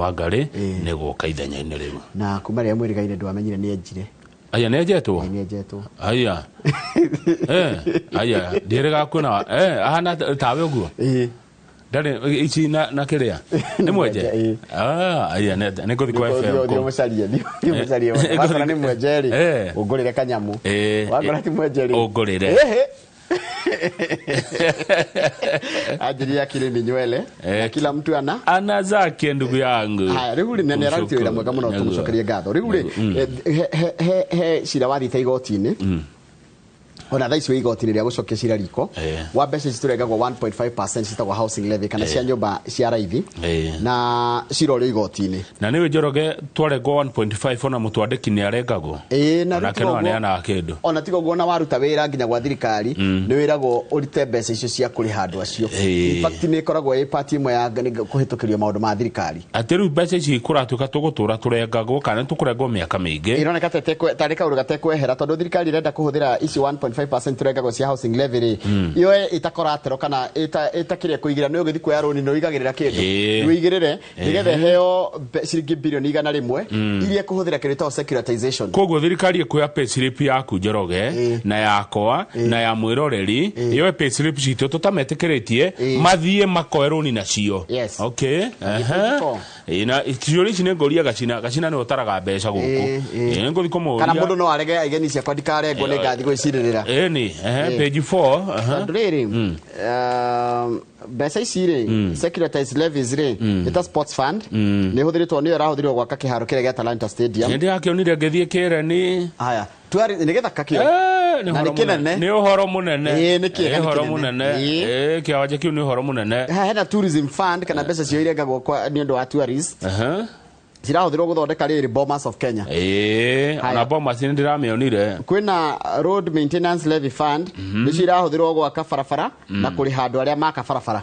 Wangari nĩ gũka ithenya-inĩ rĩu. Na kuma rĩrĩa mwĩrĩgaire ndwamenyire nĩ enjire. Aya, nĩ enjetwo? Nĩ enjetwo. Aya, aya, ndiĩrĩga kwĩna ahana tawe ũguo. Ndarĩ ici na kĩrĩa nĩ mwenje. Ĩĩ. Ah, aya, nĩ ngũthiĩ kwa Thiĩ FM. ũmũcarie, thiĩ ũmũcarie. Wakora nĩ mwenje rĩ, ũngũrĩre kanyamũ. Wakora ti mwenje rĩ, Ũngũrĩre. Ĩhĩ. Anjirie akili ni nywele na kila mtu ana ana zake, ndugu yangu. Haya, rĩu rĩ, na nĩ araruti wĩra mwega mũno. Nĩguo. Tũmũcokerie ngatho. Rĩu rĩ, he cira wathiĩte igoti-inĩ, ona thaa ici wĩ igoti-inĩ rĩa gũcokia cira riko wa mbeca ici tũrengagwo 1.5% citagwo housing levy kana cia nyũmba cia raithi, na cira ũrĩ igoti-inĩ. Na nĩwe Njoroge, twarengwo 1.5, ona mũtwandĩki nĩ arengagwo. Ĩĩ, na rĩu Onake tiga no ũguo- aneanaga kĩndũ. Ona tiga ũguo, ona waruta wĩra nginya gwa thirikari, nĩ wĩragwo ũrute mbeca icio cia kũrĩha andũ acio. In fact, nĩ ĩkoragwo ĩ part ĩmwe ya kũhĩtũkĩrio maũndũ ma thirikari. Atĩ rĩu mbeca ici kũratuĩka tũgũtũra tũrengagwo kana tũkũrengwo mĩaka mĩingĩ? Ironeka tarĩ kaũndũ gatekwehera, tondũ thirikari ĩrenda kũhũthĩra ici 1.5% tũrengagwo cia housing levy rĩ, yoe ĩta collateral kana ĩta kĩrĩa kũigĩra. Nĩ ũgĩthiĩ kuoya rũni, nĩ ũigagĩrĩra kĩndũ. Wĩigĩrĩre nĩgetha ĩheo ciringi birioni 100 iria ĩkũhũthĩra kĩndũ gĩtagwo securitization. Koguo thirikari ĩkuoya payslip yaku, Njoroge, na yakwa na ya mwĩroreri, yoe payslip citũ tũtametĩkĩrĩtie, mathiĩ makoe rũni nacio. Okay, ehe. 24. Ĩĩ, na ciũria ici nĩ ngũria Gacina. Gacina nĩwe ũtaraga mbeca gũkũ. Ĩĩ. Ĩĩ, nĩ ngũthiĩ kũmũria. Kana mũndũ no arege aige ni ciakwa ndikarengwo, nĩ ngathiĩ gwĩcirĩrĩra. Ĩĩ, nĩ ehe, page 4, ehe. Tondũ rĩrĩ, mbeca ici rĩ, securitized levies rĩ, nĩ ta sports fund, nĩ ĩhũthĩrĩtwo, nĩyo ĩrahũthĩrwo gwaka kĩharo kĩrĩa gĩa Talanta Stadium. Nĩ ndĩrakĩonire ngĩthiĩ kĩreni. Haya, nĩ gĩthaka kĩo. Nĩ Na ũhoro nĩ kĩnene. mũnene. Nĩ ũhoro mũnene. Ĩĩ, nĩ kĩega, Nĩ nĩ ũhoro kĩnene. mũnene. Ĩĩ. Ĩĩ, kĩwanja kĩu nĩ ũhoro mũnene. Haha hena tourism fund kana mbeca cio irengagwo nĩ ũndũ wa tourist, cirahũthĩrwo gũthondeka rĩrĩ Bomas of Kenya. Ĩĩ, Haya. ona Bomas nĩ ndĩramĩonire. Kwĩna road maintenance levy fund, nĩcio irahũthĩrwo gwaka barabara na kũrĩha andũ arĩa maka barabara.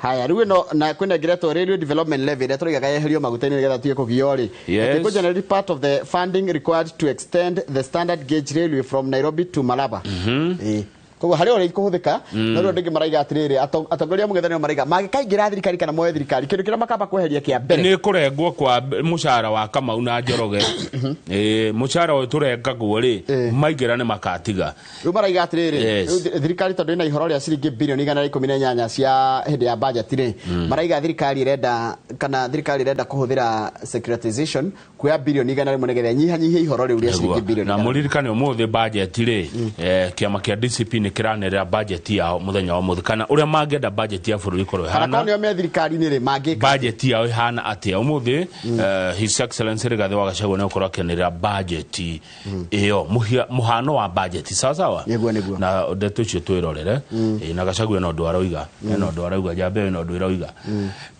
Haya, rĩu ĩno na kwĩna ĩngĩ ĩretwo railway development levy, ĩrĩa tũraigaga yeherio maguta-inĩ nĩgetha tuge kũgio rĩ. It could generate part of the funding required to extend the standard gauge railway from Nairobi to Malaba. Ĩĩ. Koguo harĩ ũrĩa ikũhũthĩka, no rĩu andũ aingĩ maraiga atĩrĩrĩ, atongoria a mũng'ethanĩro maraiga mangĩkaingĩra thirikari kana moe thirikari, kĩndũ kĩrĩa makamba kweheria kĩa mbere Nĩ kũrengwo kwa mũcara wa Kamau na Njoroge. Ĩĩ, mũcara ũyũ tũrengagwo rĩ, maingĩra nĩ makatiga. Rĩu maraiga atĩrĩrĩ, rĩu thirikari tondũ ĩna ihoro rĩa ciringi birioni 118 cia hĩndĩ ya budget rĩ, maraiga thirikari ĩrenda kana thirikari ĩrenda kũhũthĩra securitization kuoya birioni 100 nĩgetha ĩnyihanyihie ihoro rĩu rĩa ciringi birioni Na igana. Mũririkane ũmũthĩ budget rĩ, kĩama kĩa DCP nĩ kĩranĩrĩra budget yao mũthenya wa ũmũthĩ, kana ũrĩa mangĩenda budget ya bũrũri ĩkorwo Kana ĩhana. korwo nĩo me thirikari-inĩ rĩ, mangĩka Budget yao ĩhana atĩa ũmũthĩ? His Excellency Rigathĩ wa Gachagua nĩ gũkorwo akĩanĩrĩra budget ĩyo, mũhano wa budget, sawa sawa. Nĩguo. Na ndeto icio twĩrorere. Ĩĩ, na Gachagua ena ũndũ aroiga, ena ũndũ arauga, njamba ĩyo ena ũndũ ĩroiga.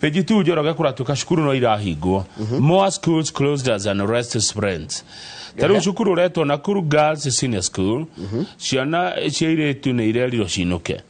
Page 2, Njoroge, kũratuĩka cukuru no irahingwo. More schools closed as unrest spreads. Ta rĩu cukuru ũretwo Nakuru Girls Senior School, ciana cia irĩtu nĩ irerirwo cinũke.